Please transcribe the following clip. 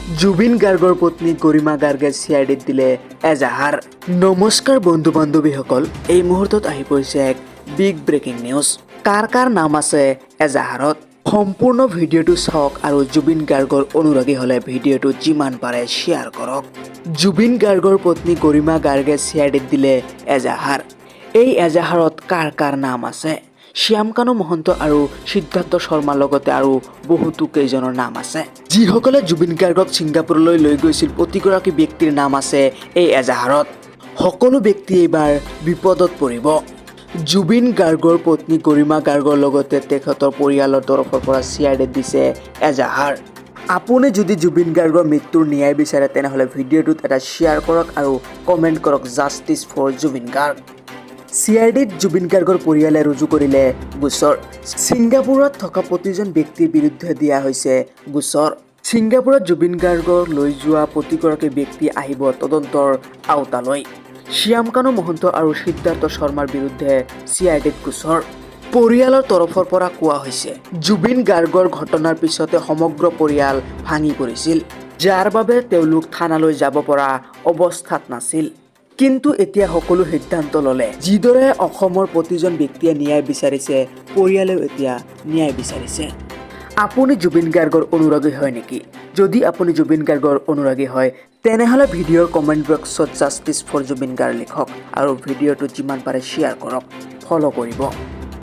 জুবিন গাৰ্গৰ পত্নী গৰিমা গাৰ্গে চিআইডিত দিলে এজাহাৰ। নমস্কাৰ বন্ধু বান্ধৱীসকল, এই মুহূৰ্তত আহি পৰিছে এক বিগ ব্ৰেকিং নিউজ। কাৰ কাৰ নাম আছে এজাহাৰত, সম্পূৰ্ণ ভিডিঅ'টো চাওক আৰু জুবিন গাৰ্গৰ অনুৰাগী হ'লে ভিডিঅ'টো যিমান পাৰে শ্বেয়াৰ কৰক। জুবিন গাৰ্গৰ পত্নী গৰিমা গাৰ্গে চিআইডিত দিলে এজাহাৰ। এই এজাহাৰত কাৰ কাৰ নাম আছে? শ্যামকানু মহন্ত আৰু সিদ্ধাৰ্থ শৰ্মাৰ লগতে আৰু বহুতো কেইজনৰ নাম আছে। যিসকলে জুবিন গাৰ্গক ছিংগাপুৰলৈ লৈ গৈছিল, প্ৰতিগৰাকী ব্যক্তিৰ নাম আছে এই এজাহাৰত। সকলো ব্যক্তি এইবাৰ বিপদত পৰিব। জুবিন গাৰ্গৰ পত্নী গৰিমা গাৰ্গৰ লগতে তেখেতৰ পৰিয়ালৰ তৰফৰ পৰা চিআইডিত দিছে এজাহাৰ। আপুনি যদি জুবিন গাৰ্গৰ মৃত্যুৰ ন্যায় বিচাৰে, তেনেহ'লে ভিডিঅ'টোত এটা শ্বেয়াৰ কৰক আৰু কমেণ্ট কৰক "জাষ্টিছ ফৰ জুবিন গাৰ্গ"। চিআইডিত জুবিন গাৰ্গৰ পৰিয়ালে ৰুজু কৰিলে গোচৰ। ছিংগাপুৰত থকা প্ৰতিজন ব্যক্তিৰ বিৰুদ্ধে দিয়া হৈছে গোচৰ। ছিংগাপুৰত জুবিন গাৰ্গক লৈ যোৱা প্ৰতিগৰাকী ব্যক্তি আহিব তদন্তৰ আওতালৈ। শ্যামকানু মহন্ত আৰু সিদ্ধাৰ্থ শৰ্মাৰ বিৰুদ্ধে চিআইডিত গোচৰ। পৰিয়ালৰ তৰফৰ পৰা কোৱা হৈছে, জুবিন গাৰ্গৰ ঘটনাৰ পিছতে সমগ্ৰ পৰিয়াল ভাঙি পৰিছিল, যাৰ বাবে তেওঁলোক থানালৈ যাব পৰা অৱস্থাত নাছিল। কিন্তু এতিয়া সকলো সিদ্ধান্ত ল'লে। যিদৰে অসমৰ প্ৰতিজন ব্যক্তিয়ে ন্যায় বিচাৰিছে, পৰিয়ালেও এতিয়া ন্যায় বিচাৰিছে। আপুনি জুবিন গাৰ্গৰ অনুৰাগী হয় নেকি? যদি আপুনি জুবিন গাৰ্গৰ অনুৰাগী হয়, তেনেহ'লে ভিডিঅ'ৰ কমেণ্ট বক্সত "জাষ্টিছ ফৰ জুবিন গাৰ্গ" লিখক আৰু ভিডিঅ'টো যিমান পাৰে শ্বেয়াৰ কৰক, ফ'ল' কৰিব।